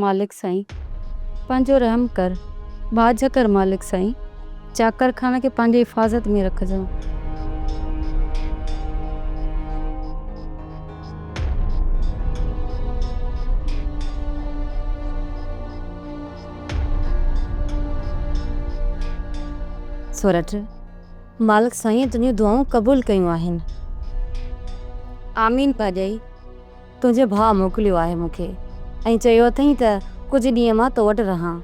مالڪ سائين پنهنجو رحم ڪر، ٻاجهه ڪر مالڪ سائين، چاڪر خان کي پنهنجي حفاظت ۾ رکجان. سورٺ، مالڪ سائينء تنهنجون دعائون قبول ڪيون آهن. آمين ڀاڄائي. تنهنجي ڀاء موڪليو آهي مون کي ۽ چيو اٿئين ته ڪجهه ڏينهن مان تو وٽ رهان.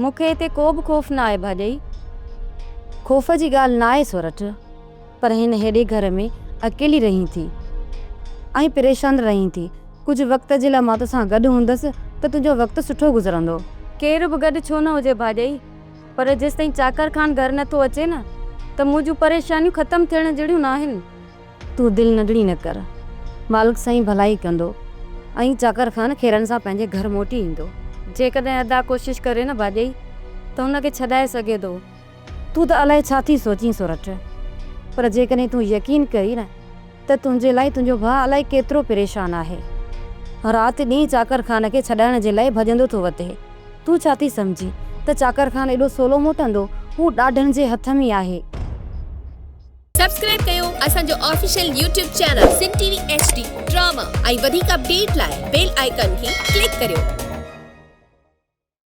مون کي هتي ڪو به خوف نه آهي ڀاڄائي. خوف جي ڳالهه نه آهي سورٺ، پر هن هيڏي گهر ۾ اڪيلي رهين ٿي ۽ پريشان رهين ٿي. ڪجهه وقت جي لاء مان توسان گڏ هوندس ته تنهنجو وقت سٺو گذرندو. ڪير به گڏ ڇو نه هجي ڀاڄائي، پر جيستائين چاڪر خان گهر نه ٿو اچي نه ته منهنجون پريشانيون ختم ٿيڻ جهڙيون ناهن. تون دل ننڍڙي نه ڪر. مالڪ سائين ڀلائي ڪندو ۽ چاڪر خان خيرن سان پنهنجي گهر موٽي ايندو. جيڪڏهن ادا ڪوشش ڪري نه ڀاڄائي ته هن کي ڇڏائي سگهي ٿو. تون ته الائي ڇا ٿي سوچين سورٺ، پر جيڪڏهن تون يقين ڪرين نه ته تنهنجي لاء تنهنجو ڀاء الائي ڪيترو پريشان آهي. رات ڏينهن چاڪر خان کي ڇڏائڻ جي لاء ڀڄندو ٿو وتي. تون ڇا ٿي سمجهين ته چاڪر خان ايڏو سولو موٽندو؟ هو ڏاڍن جي هٿ ۾ آهي. سبسڪرائب ڪيو اسان جو official YouTube channel Sindh T V H D drama ۽ وڌيڪ اپڊيٽ لاء بيل آئيڪان کي ڪلڪ ڪريو.